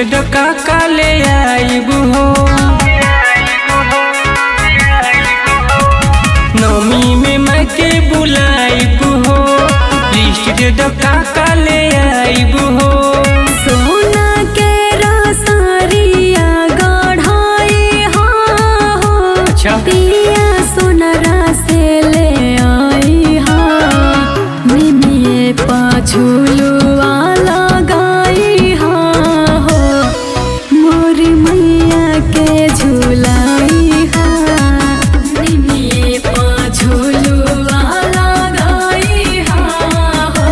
दे दो काका ले आईब हो। नौमी में माई के बुलाईब हो, लिस्ट दे दो काका ले आईब हो। सोना के रसरिया गढ़ाई हो। अच्छा। पिया सोनरा से ले आई हा, निमिये पाछुलुआ लगाई हा हो, मोरी मैया के झुलाई हा, निमिये पाछुलुआ लगाई हा हो,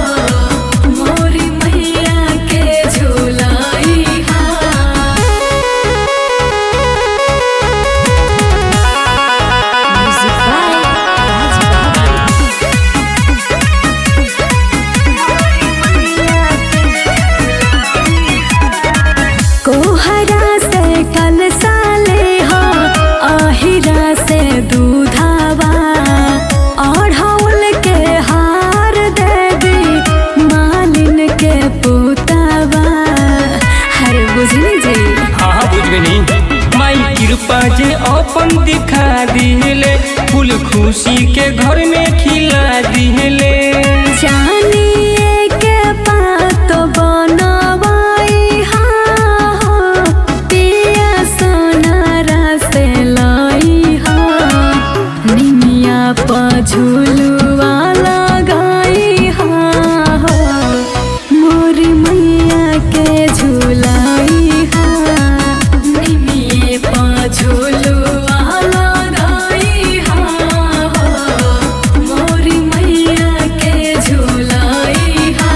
मोरी मैया के झुलाई हा। Music by Raj Babu. कोहरा से कल साले हो, आहिरा से दूधावा, अढ़ौल के हार देवी मालिन के पुतावा। हर बुझली जी। हाँ हाँ बुझ गई। माई कृपा जे अपन दिखा दिले, फूल खुशी के घर में खिला दिले। चानिए के पात बनवाई हा हो, पिया सोनारा से लाई हा, निमिया पझुलुआ लगाई हा हो, मोरी मैया के झुलाई हा, निमिये पझुलुआ लगाई हा हो, मोरी मैया के झुलाई हा।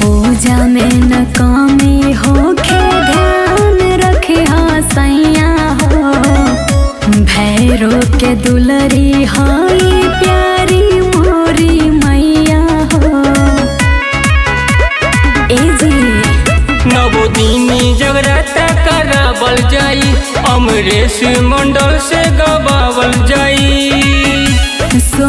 पूजा में न कमी होखे, ध्यान रखे हा सैया हो, भैरो के दुलरी हाई प्यारी मोरी मैया हो। ए जी। नवोदिनी जगराता करावल जाई, अमरेश मंडल से गवावल जाई। सो